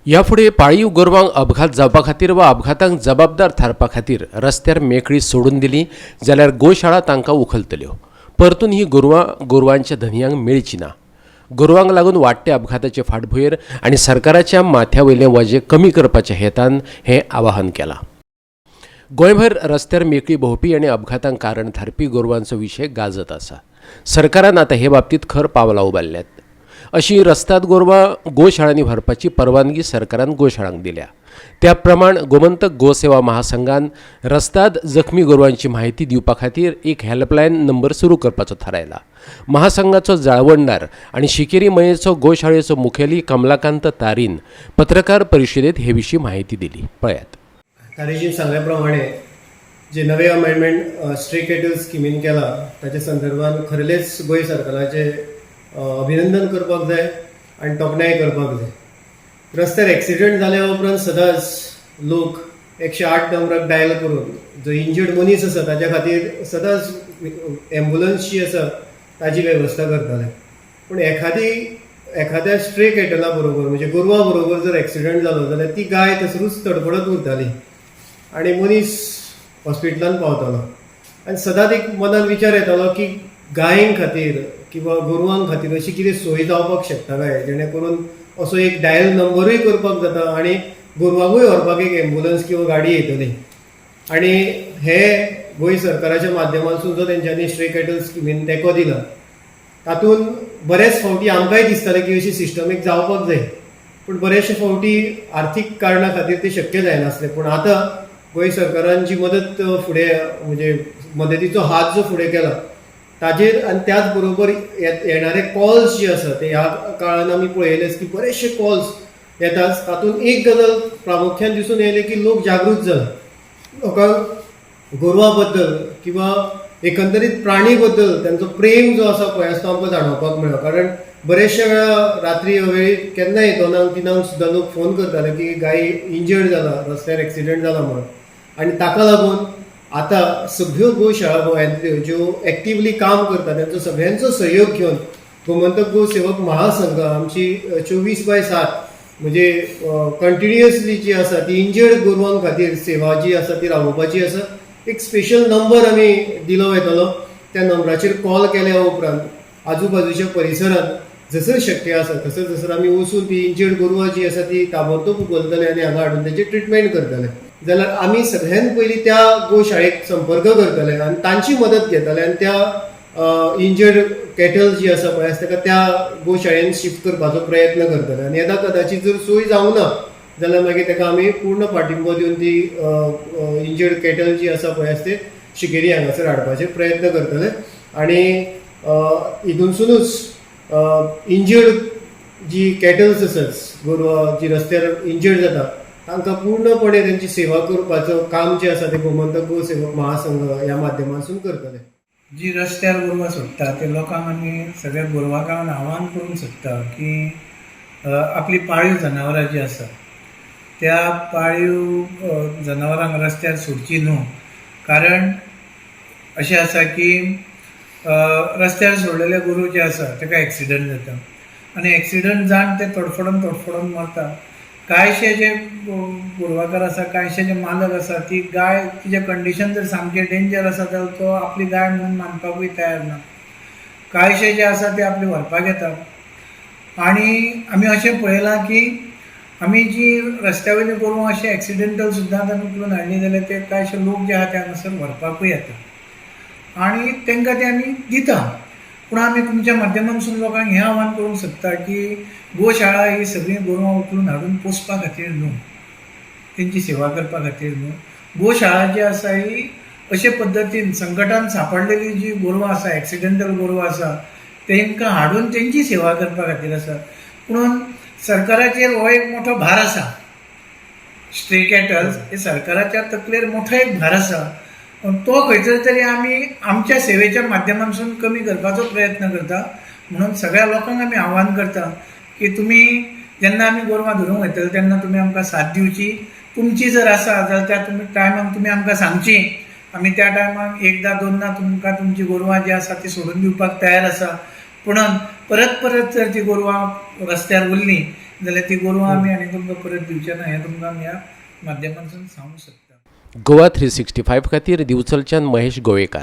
ह्या फुडें पाळीव गोरवांक अपघात जावपा खातीर वा अपघातांक जबाबदार थारपा खातीर रस्त्यार मेकळी सोडून दिली जाल्यार गोशाळा तांकां उखलतल्यो. परतून ही गोरवां गोरवांच्या धनयांक मेळची ना. गोरवांक लागून वाडट्या अपघाताचे फाटभुंयेर आनी सरकाराच्या माथ्या वयलें वजें कमी करपाच्या हेतान हें आवाहन केलां. गोंयभर रस्त्यार मेकळी भोंवपी आनी अपघातांक कारण थारपी गोरवांचो विशय गाजत आसा. सरकारान आतां हे बाबतींत खर पावलां उबारल्यात. अशी रस्ताद गोरवां गोशाळांनी व्हरपाची परवानगी सरकारान गोशाळांक दिल्या. त्या प्रमाण गोमंतक गोसेवा महासंघान रस्ताद जखमी गोरवांची म्हायती दिवपा खातीर एक हेल्पलायन नंबर सुरू करपाचो थारायला. महासंघाचो जाळवणदार आनी शिकेरी मयेचो गोशाळेचो मुखेली कमलाकांत तारीन पत्रकार परिशदेंत हे विशीं म्हायती दिली. पळयात. तारेजीन सांगल्या प्रमाणे जे नवे अमेंडमेंट स्ट्रे कॅटल स्किमीन केला, ताच्या संदर्भात खरेलेच गोंय सरकाराचे अभिनंदन करपाक जाय आनी तोखणाय करपाक जाय. रस्त्यार एक्सिडंट जाल्या उपरांत सदांच लोक 108 नंबराक डायल करून जो इंजर्ड मनीस आसा ताच्या खातीर सदांच एम्बुलन्स जी आसा ताजी वेवस्था करताले. पूण एखाद्या स्ट्रे कॅटला बरोबर, म्हणजे गोरवा बरोबर जर एक्सिडंट जालो जाल्यार ती गाय तसरूच तडफडत उरताली आनी मनीस हॉस्पिटलान पावतालो. आनी सदांच एक मनान विचार येतालो की गायें खातीर किंवा गोरवां खातीर अशी कितें सोय जावपाक शकता काय, जेणे करून असो एक डायल नंबरूय करपाक जाता आनी गोरवांकूय व्हरपाक एक एम्बुलन्स किंवा गाडी येतली. आनी हे गोंय सरकाराच्या माध्यमांतसून जो तेंच्यांनी स्ट्रे कॅटल स्किमीन तेंको दिला, तातूंत बरेच फावटी आमकांय दिसतालें की अशी सिस्टम एक जावपाक जाय, पूण बरेचशे फावटी आर्थीक कारणा खातीर तें शक्य जायनासलें. पूण आतां गोंय सरकारान जी मदत फुडें, म्हणजे मदतीचो हात जो फुडें केला ताजेर आनी त्याच बरोबर येणारे कॉल्स जे आसा ते ह्या काळान आमी पळयलेच की बरेचशे कॉल्स येतात. तातूंत एक गजाल प्रामुख्यान दिसून येयलें की लोक जागृत जाला. लोकांक गोरवां बद्दल किंवा एकंदरीत प्राणी बद्दल तांचो प्रेम जो आसा पळय आसा तो आमकां जाणवपाक मेळ्ळो, कारण बरेचशे वेळा रात्री वेळी केन्नाय 2क 3क सुद्दां लोक फोन करताले की गाय इंजर्ड जाला, रस्त्यार एक्सिडंट जाला म्हणून. आनी ताका लागून आतां सगळ्यो गोशाळा गोंयांतल्यो ज्यो एक्टिवली काम करता तेंचो सगळ्यांचो सहयोग घेवन गोमंतक गो सेवक महासंघ आमची 24/7, म्हणजे कंटिन्युअसली जी आसा ती इंजर्ड गोरवां खातीर सेवा जी आसा ती राबोवपाची आसा. एक स्पेशल नंबर आमी दिलो वयतलो. त्या नंबराचेर कॉल केल्या उपरांत आजू बाजूच्या परिसरांत जसर शक्य आसा तसर तसर आमी वचून ती इंजर्ड गोरवां जी आसा ती ताबडतोब उखलतले आनी हांगा हाडून तेची ट्रिटमेंट करतले. जाल्यार आमी सगळ्यात पयलीं त्या गोशाळेक संपर्क करतले आनी तांची मदत घेतले आनी त्या इंजर्ड कॅटल जी आसा पळय ताका त्या गोशाळेन शिफ्ट करपाचो प्रयत्न करतले. आनी येदा कदाचित जर सोय जावंक ना जाल्यार मागीर ताका आमी पूर्ण पाठिंबो दिवन ती इंजर्ड कॅटल जी आसा पळय ते शिकेरी हांगासर हाडपाचे प्रयत्न करतले. आनी हितूनसुनूच इंजर्ड जी कॅटल्स आसात, गोरवां जी रस्त्यार इंजर्ड जाता, तांकां पूर्णपणे तेंची सेवा करपाचो काम जें आसा तें गोमंतक गो सेवक महासंघ ह्या माध्यमांतसून करतले. जी रस्त्यार गोरवां सोडटा ते लोकांक आमी सगळ्या गोरवांकारांक आवाहन करूंक सोदता की आपली पाळीव जनावरां जी आसा त्या पाळीव जनावरांक रस्त्यार सोडची न्हू, कारण अशें आसा की रस्त्यार सोडलेले गोरूं जे आसा ताका एक्सिडंट जाता आनी एक्सिडंट जावन ते तडफडून तडफडून मरता. कांयशे जे गोरवाकार आसा, कांयशे जे मालक आसा, ती गाय तिजें कंडिशन जर सामकें डेंजर आसा जाल्यार तो आपली गाय म्हणून मानपाकूय तयार ना. कांयशे जे आसा ते आपली व्हरपाक येतात आनी आमी अशें पळयलां की आमी जी रस्त्या वयली गोरवां अशें एक्सिडेंटल सुद्दां आमी उखलून हाडली जाल्यार ते कांयशे लोक जे आहा ते हांगासर व्हरपाकूय येता आनी तांकां ते आमी दिता. पूण आमी तुमच्या माध्यमांतसून लोकांक हें आवाहन करूंक सोदता की गोशाळा ही सगळीं गोरवां उखलून हाडून पोसपा खातीर न्हू, तेंची सेवा करपा खातीर न्हू. गोशाळा जी आसा ही अशे पद्दतीन संकटान सापडलेली जी गोरवां आसा, एक्सिडेंटल गोरवां आसा, तेंकां हाडून तेंची सेवा करपा खातीर आसा. पुणून सरकाराचेर हो एक मोठो भार आसा. स्ट्रे कॅटल्स हे सरकाराच्या तकलेर मोठो एक भार आसा. पण तो खंयसर तरी आमी आमच्या सेवेच्या माध्यमांतसून कमी करपाचो प्रयत्न करता. म्हणून सगळ्या लोकांक आमी आवाहन करता की तुमी जेन्ना आमी गोरवां धरूंक वयतले तेन्ना तुमी आमकां साथ दिवची. तुमची जर आसा जाल्यार त्या तुमी टायमाक तुमी आमकां सांगची. आमी त्या टायमाक एकदां दोनदां तुमकां तुमची गोरवां जी आसा ती सोडून दिवपाक तयार आसा. पुणून परत परत जर ती गोरवां रस्त्यार उरलीं जाल्यार ती गोरवां आमी आनी तुमकां परत दिवचे ना हें तुमकां आमी ह्या माध्यमांतसून सांगूंक शकता. गोवा 365 खातीर दिवचलच्यान महेश गोवेकार.